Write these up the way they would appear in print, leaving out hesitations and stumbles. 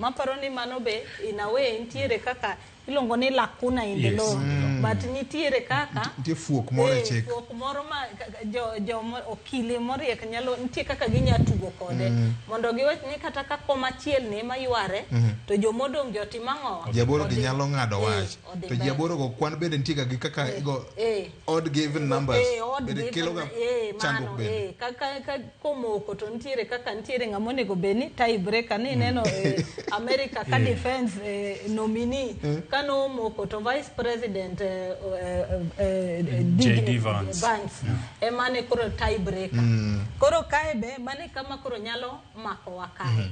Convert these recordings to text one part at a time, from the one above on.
Maparo ni mano be in a way nitiere kaka iluongo ni lacuna in the law, but nitiere kaka Nitie fuok moro e chik. Fuok moro ma jo okili moriek nyalo, nitie kaka ginya tugo kode mondo giwach ni kata ka kom achiel ni ema yware, to jomodong' jotim ang'o? Ji aboro gi nyalo ng'ado wach. Odhi To ji mbele. aboro go kwan bende nitie ga gi kaka igo odd given numbers. Odd Bende given, kelo ga chandruok mano, bende. Ka komoko to nitiere kaka nitiere ng'ama onego bed ni tie breaker ni ineno America ka defense nominee ka nomoko to vice president JD Vance. Vance ema ne koro tie breaker. Koro kae be mane kama koro nyalo makowa kae.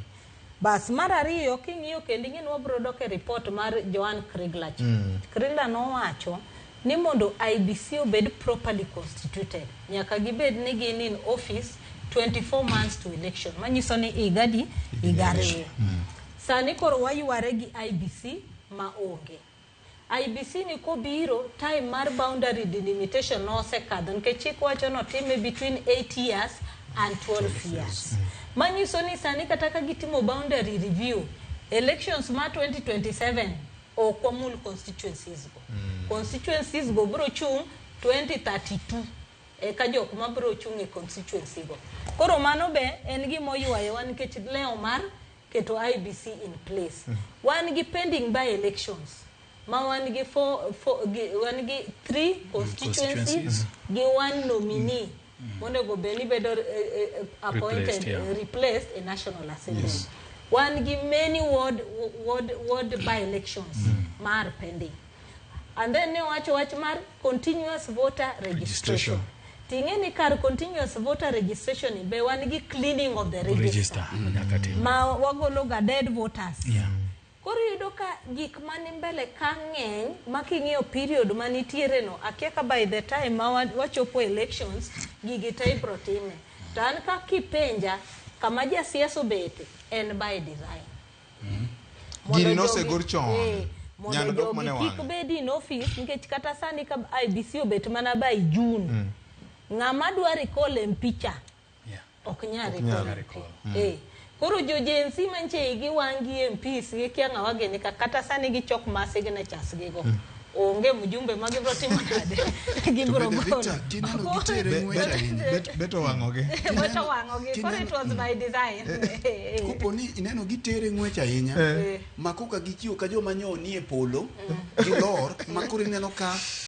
Bas mar ariyo, king'iyo kendo ing'e ni wabiro dok e report mar Joan Kriegler cha. Kriegler nowacho ni mondo IEBC obed properly constituted, nyaka gibed ni gin in office 24 months to election. Manyiso ni higa di? Higa 2. Sani koro wayware gi IEBC ma onge. IEBC ni kobiro, time mar boundary delimitation nosekadho nikech chik wacho notime between 8 years and 12 years. Manyiso ni sani kata ka gitimo boundary review, elections ma 2027 ok wamul constituencies go. Constituencies go biro chung' 2032 eka jok mabiro chung' e constituency go. Koro mano be en gima oywayowa nikech leo mar keto IEBC in place. Wan gi pending by elections ma wan gi four, four, gi, wan gi three constituencies constituencies. gi one nominee monego bed ni bedo appointed, Replaced, yeah. replaced e National Assembly. Wan gi many ward by elections mar pending. And then ne wacho wach mar continuous voter registration. Registration. Ting'e ni kar continuous voter registration ni be wan gi cleaning of the register. Register nyaka tim. Ma wagolo ga dead voters. Koro iyudo ka gik mani mbele ka ng'eny ma king'iyo period manitiere no, akia ka by the time ma wachopo elections gigi te ibro time. To an ka kipenja kama jasiasa obete en by design. Mondo Gini nosegor chon. Mondo Nyalo dok jogi mana e kik wang'e. bed in office nikech kata sani ka IEBC obet mana by June. Ng'ama dwa recall MP cha ok nyal Ok nyal. recall Recall. MP. Koro jo Gen Z mantie igi wang' gi MPs gikia ng'awa gini ka kata sani gichok ma signatures gigo. Onge mjumbe ma gibiro timo nade? Gibiro To bende golo. Victor, tineno gitere ng'wech ahinya. Bet owang'ogi. Bet owang'ogi. Koro it was by design. Kopo ni ineno gitere ng'wech ahinya, ma koka gichiwo ka joma nyo nie polo, gilor, ma koro ineno ka